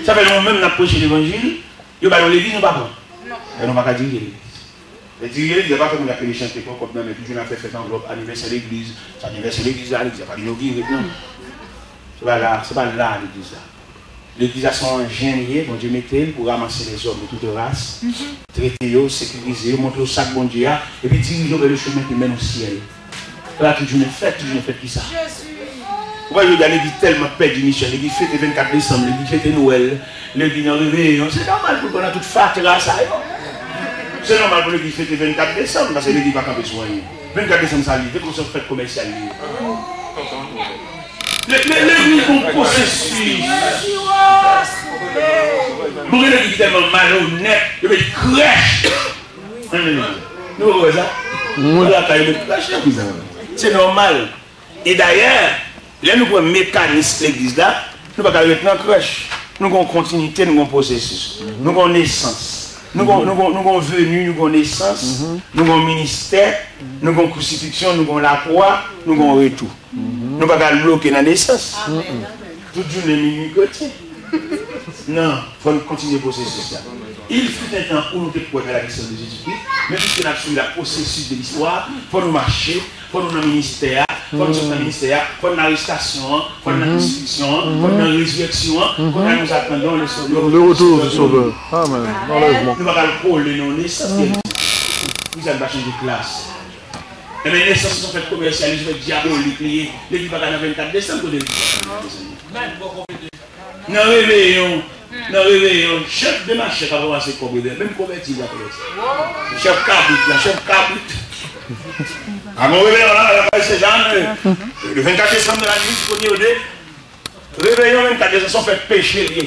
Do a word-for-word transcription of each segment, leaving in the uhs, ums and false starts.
Sa fè nou menm n ap preche levanjil, yo ba nou legliz, nou pa pran. E nou pa ka dirije legliz. Men dirije legliz la pa fè moun k ap peye chante pran kòb nan men, toujou n ap fè fèt anvlòp, anivèsè legliz, se anivèsè legliz la, legliz la pa inogire, non. Se pa la, se pa la legliz la. Legliz la se yon anjen li ye, Bondye mete l pou ranmase lèzòm de tout ras, trete yo, sekirize yo, montre yo sa k Bondye a, epi dirije yo vè le chemen ki mèn o syèl. Sa tout jounen fèt, tout jounen fèt kisa? Ou wè jodi a legliz tèlman pèdi misyon, legliz fete vennkat desanm, legliz fete Nwèl, legliz nan reveyon. Se nòmal pou l pran nan tout fatra sa yo. Se nòmal pou legliz fete vennkat desanm, paske legliz pa kanpe sou anyen. Vennkat desanm sa li ye, se yon fèt komèsyal li ye. Le- le- Legliz gon pwosesis. Nou gen legliz ki tèlman malonèt, yo met krèch. Nan legliz. Nou pa wè sa? Nan lakay yo met krèch nan legliz la. Se nòmal. E dayè, lè nou pran mekanis legliz la, nou pa ka ret nan krèch. Nou gon kontinite, nou gon pwosesis. Nou gon nesans. Nou gon, nou gon, nou gon veni, nou gon nesans, nou gon ministè, nou gon kousifiksyon, nou gon lakwa, nou gon retou. Nou pa ka bloke nan nesans. Tout jounen minui kretyen. Non, fò n kontinye pwosesis la. Il fut un temps où nou te kwè nan la naissance de Jésus-Christ, men piske n ap swiv la pwosesis de listwa, fò nou mache, fò nou nan ministè a, fò nou sot nan ministè a, fò n nan arestasyon an, fò n nan kousifiksyon an, fò n nan rezirèksyon an, fò n nan nous attendons le, le, le retour du Sauveur. Amen. Enlèvman. Nou pa ka al kole nan nesans ki egziste. Poukisa n pa chanje klas? Enben, nesans se yon fèt komèsyal, se yon fèt dyabolik li ye. Legliz pa ka nan vennkat desanm, kote legliz pa ka nan vennkat desanm? Nan reveyon, nan reveyon, chèf de machè ka ranmase kòb reveyon, menm konvèti li ka konvèti. Chèf kabrit la, chèf kabrit. Avan reveyon la, la kay Sezan, le vennkat desanm nan lannuit, premye o de, reveyon vennkat desanm se yon fèt peche li ye.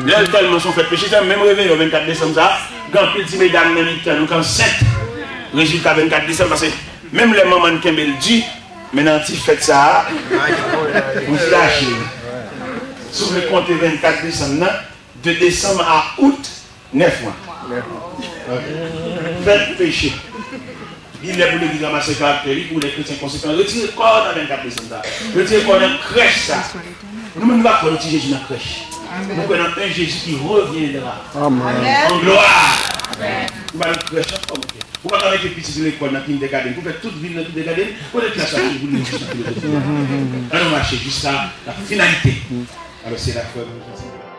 Lè l tèlman se yon fèt peche, se menm reveyon vennkat desanm sa, gen anpil ti medam nan mitan nou k ansent. Rezilta vennkat desanm, paske menm lè manman n kenbe l di, men nan ti fèt sa a, ou ti lache. Si w vle konte vennkat desanm nan, de desanm a out, nèf mwa. Fèt peche. Li lè pou legliz ranmase karaktè li, pou lè kretyen konsekan. Retire kò w nan vennkat desanm sa. Retire kò w nan krèch sa. Nou menm nou pa kwè nan ti Jezi nan krèch. Nou kwè nan un Jésus qui reviendra. Amen. En gloire. Ou pa nan krèch ankò, monchè. Ou pa ka mete pitit ou lekòl nan kindergarten. Pou fè tout vi l nan kindergarten, kote klas la pou li jis nan kindergarten? Ann nou mache jiska la finalité. Alò, se la frè nou kontinye.